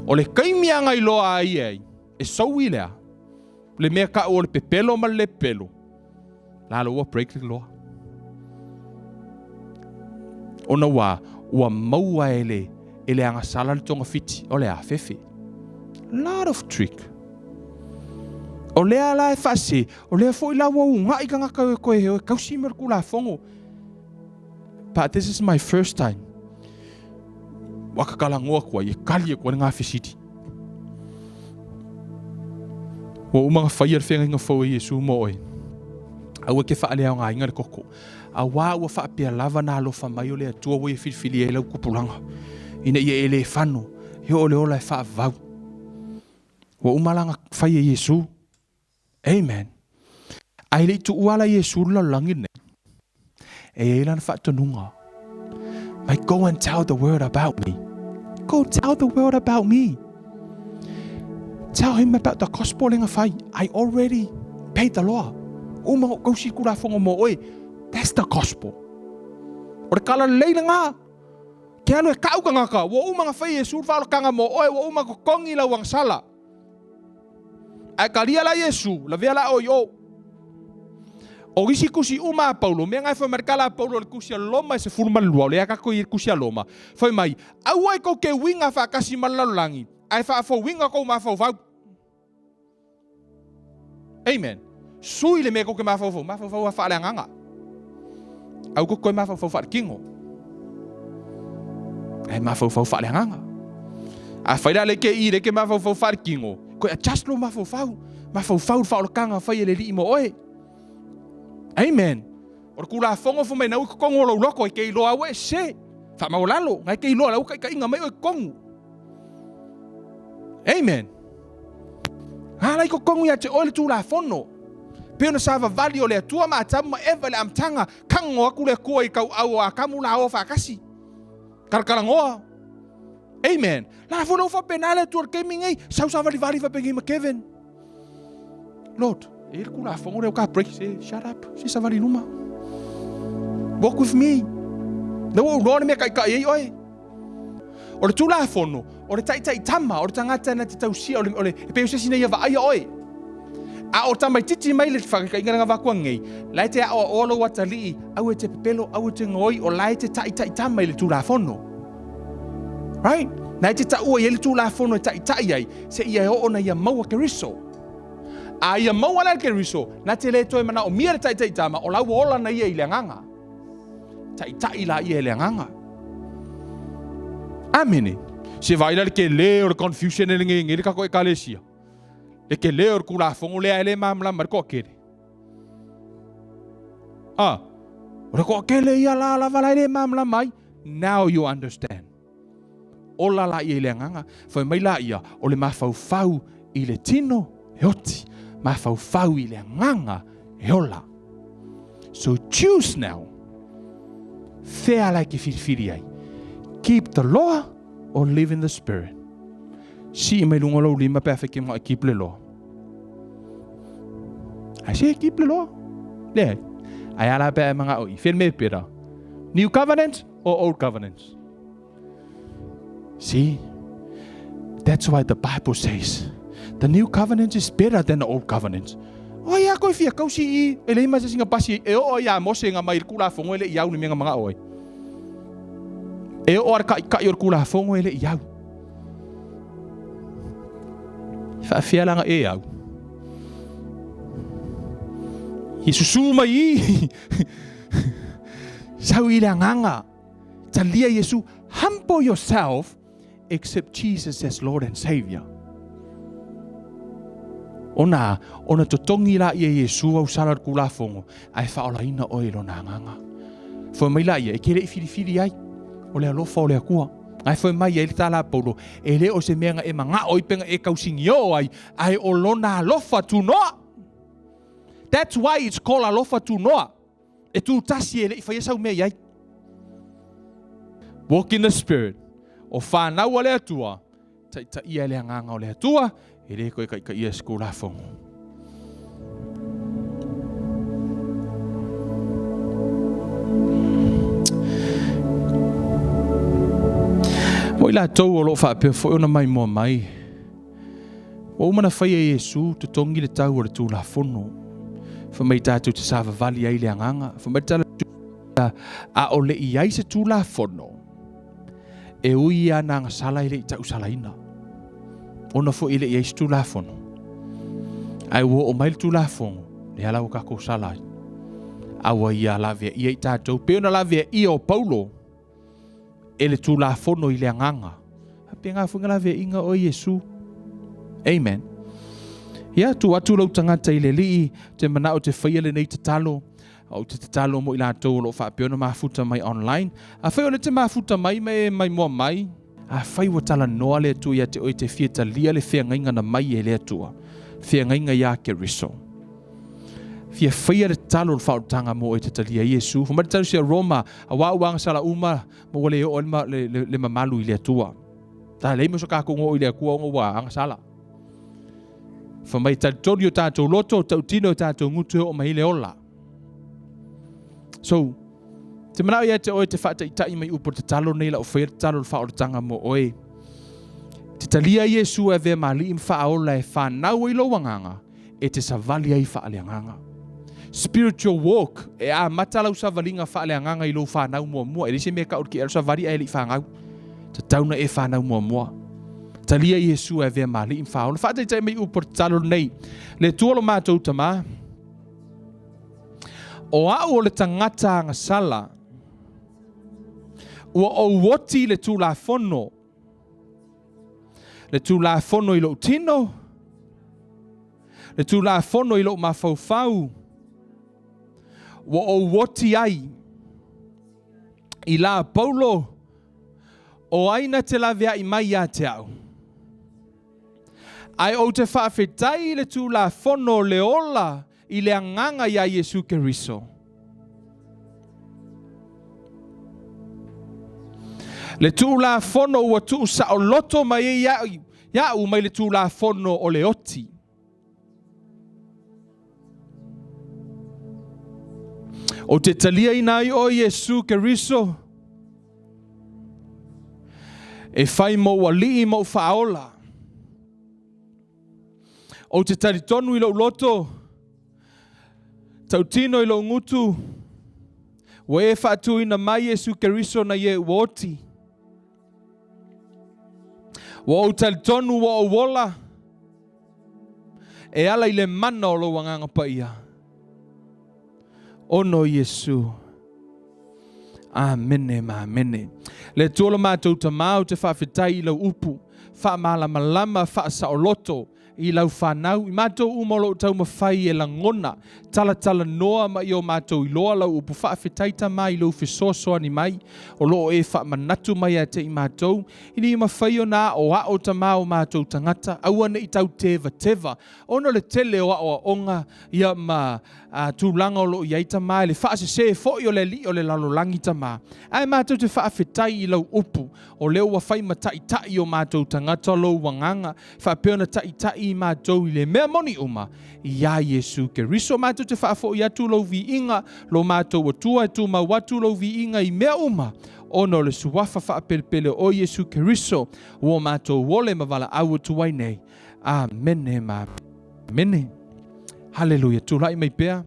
O le taimi lava na iloa ai ai, e soui lea, Le mea kau o le pepelo ma le le pepelo, lalo ua break le loa. Ona ua, ua maua e le, e le agasala le togafiti, o le a fefe. Lot of trick. O lea la e faase, o lea foi la ua uga'i tagata e koe e tausi ma le Tulafono. But this is my first time. Ua ka talanoa atu ai, e tali atu ai le gafesili. Ua uma ona faia le feagaiga fou e Iesu mo oe. Aua e te faaleaogaina le toto. Auā ua faapea lava na alofa mai o le Atua ua ia filifilia ai lau tupulaga, ina ia e le fano, e oo le ola e faavavau. Ua uma la ona fai e Iesu. Amen. Ae le i tuua la Iesu le lalolagi lenei, e i ai lana faatonuga, Mai go and tell the world about me. Go tell the world about me. Tell him about the gospel lenga fai. I already paid the law. Uma o kausi kura fongo mo oe. That's the gospel. O le kala lelei lenga. Ke alu e kau tagata, ua uma na fai e Iesu le faaolataga mo oe, ua uma totogi lau agasala. Ae talia la Iesu, lavea la oe i o. O isi tusi uma a Paulo, mea na e fai mai le tala a Paulo i le tusi a Roma e 12, o lea tatou i ai i le tusi a Roma, fai mai, Aua e tou te uiga faatasi ma le lalolagi, ae faafouina tou mafaufau. Amen. Sui le mea tou te mafaufau, mafaufau lava faaleagaga. Aua tou te toe mafaufau faaletino. Ae mafaufau faaleagaga. Afai la lea e te i lea e te mafaufau faaletino, toe adjust lou mafaufau. Mafaufau i le faaolataga fai e le Alii mo oe. Amen. O le Tulafono fai mai na ua i totonu o lou loto e te iloa au e sese. Faamaualalo, na e te iloa la ua taitaiga mai oe i totonu. Amen. A la i totonu ia te oe le Tulafono. Pei ona savavali o le Atua ma Atamu ma Eva i le amataga, kago atu le Atua i tauau o Atamu laoa faatasi. Talatalanoa. Amen. La foi la ua faapena le Atua i le taimi nei, sau savalivali faapenei ma Kevin. Lord, e i ai le Tulafono lea o ka break, se shut up, se savali i luma. Walk with me. Lea ua ou iloa le mea e taitai ai oe. O le Tulafono, o le taitai tama, o le tagata na te tausia, o le, o le, e pei o se isi na ia vaaia oe. A o tamaititi mai le faataitaiga lea na avatu anei, la e te aoaoa lou atalii, aua e te pepelo, aua e te gaoi, o la e te taitai tama i le Tulafono. Right? Na e te taua i ai le Tulafono e taitai ai, seia e oo na ia maua Keriso. A ia maua la le Keriso, na te le toe manaomia le taitai tama, o la ua ola na ia i le agaga. Taitai la ia i le agaga. Amene. Se vaai la le tele o le confusion e lenei nei le tatou Ekalesia. Le tele o le Tulafono lea e le malamalama ai le toatele. Ah, o le toatele ia la lava la e le malamalama ai. Now you understand. Ola la ia i le agaga. Fai mai la ia, o le mafaufau i le tino e oti, mafaufau i le agaga e ola. So choose now. Fea la e te filifili ai? Keep the law or live in the spirit? Sii mai luga o lou lima pe a fai ke manao e keep le law. Ai se keep le law. Leai. Ai ala pe a e manao i. Fea le mea e better? New covenant or old covenant? See? That's why the Bible says the new covenant is better than the old covenant. O ia koe fia kausi i e leai ma se isi pasi e oo ia Mose nga mai le Tulafono e le i au le mea nga manao ai. E oo a le kaʻikaʻi o le Tulafono e le i au. Faafia la nga e au. I susu mai i. Sau i le agaga. Talia Iesu, humble yourself, accept Jesus as Lord and Savior. Ona, ona totogi laia e Iesu au sala o le Tulafono, ae faaolaina oe i Lona Agaga. Fai mai laia, e te le i filifili ai, o le alofa o le Atua. Ae fai mai ai le tala a Paulo, e le o se mea na e manao ai pe na e tausigioo ai, ae o Lona alofa tunoa. That's why it's called alofa tunoa. E tūtasi e le i faia sau mea i ai. Walk in the Spirit. O whanau a le Atua, taitaia e le Agaga o le Atua, e le koe taitaia e se Tulafono. Mo i latou o lo o faapea foi ona maimoa mai, Ua uma ona faia e Iesu totogi le tau o le Tulafono, fai mai tatou te savavali ai i le Agaga. Fai mai le tala a o le i ai se Tulafono, e ui ia na agasala e le i tausalaina, ona foi e le i ai se Tulafono. Ae ua oo mai le Tulafono, lea la ua tatou sala ai. A ua ia laveaia i tatou, pei ona laveaia o Paulo, e le Tulafono i le Agaga. Faapena foi na laveaiina oe Iesu. Amen. Ia, tuu atu lou tagata i le Alii, ou te manao ou te faia lenei tatalo, ou te tatalo mo i latou o lo o faapea ona mafuta mai online. Afai o lea te mafuta mai ma e maimoa mai, afai ua talanoa le Atua ia te oe e te fia talia le feagaiga na mai e le Atua, feagaiga ia Keriso. Fia faia le tatalo o le faaolataga mo oe te talia ai Iesu. Fai mai le tatalo sia Roma, auā ua agasala uma ma ua le oo ai le, le, le mamalu i le Atua. Ta leai mo so kākou oo i le Atua ona ua agasala. Fai mai talitonu i o tātou loto, tautino i o tātou gutu e oo mai ai le ola. So, te manao ia te oe te faataitai mai upu o le tatalo nei lau faia le tatalo o le faaolataga mo oe. Te talia Iesu e avea ma alii ma faaola e whanau ai lou agaga, e te savali ai faaleagaga. Spiritual walk, e amata lau savaliga faaleagaga i lou whanau muamua. E leai se mea e tau o le savali ae le i fanau. Tatau na e whanau muamua. Talia Iesu e avea ma alii ma faaola. Faataitai mai upu o le tatalo lenei. Le Atua lo matou Tama, o au o le tagata agasala, ua ou oti i le Tulafono, le Tulafono i lou tino, le Tulafono i lou mafaufau, ua ou oti ai i la Paulo, o ai na te laveai mai ia te au? Ae ou te faafetai i le Tulafono o le ola i le Agaga iā Iesu Keriso. Le Tulafono ua tuusaoloto mai ai iaʻu mai le Tulafono o le oti. Ou te taliaina ai oe Iesu Keriso e fai mou alii ma ou faaola. Ou te talitonu i lou loto, tautino i lou gutu, ua e faatuina mai Iesu Keriso nai e ua oti. Ua ou talitonu ua ou ola e ala i le mana o lou Agaga Paia. Ono Iesu. Amene ma amene. Le Atua lo matou Tama, ou te faafetai i lau upu faamalamalama faasaoloto i lau fanau, i matou uma o lo o taumafai e lagona, talatalanoa ma i o matou iloa lau upu. Faafetai Tama i lou fesoasoani mai, o lo o e faamanatu mai ia te i matou, ina ia mafai ona aoao Tama o matou tagata, aua ne i tau tevateva, ona o le tele o aoaoga ia ma a tulaga o lo o i ai Tama, i le faasese foi o le alii o le lalolagi Tama. Ae matou te faafetai i lau upu, o lea ua fai ma taitai o matou tagata lou agaga, faapea ona taitai i matou i le mea moni uma, iā Iesu Keriso. Matou te faafoi atu lou viiga, lo matou Atua, e tumau atu lou viiga i mea uma, ona o le suafa faapelepele o Iesu Keriso, ua matou ole ma valaau atu ai nei. Amene ma amene. Haleluia. Tulai mai pea.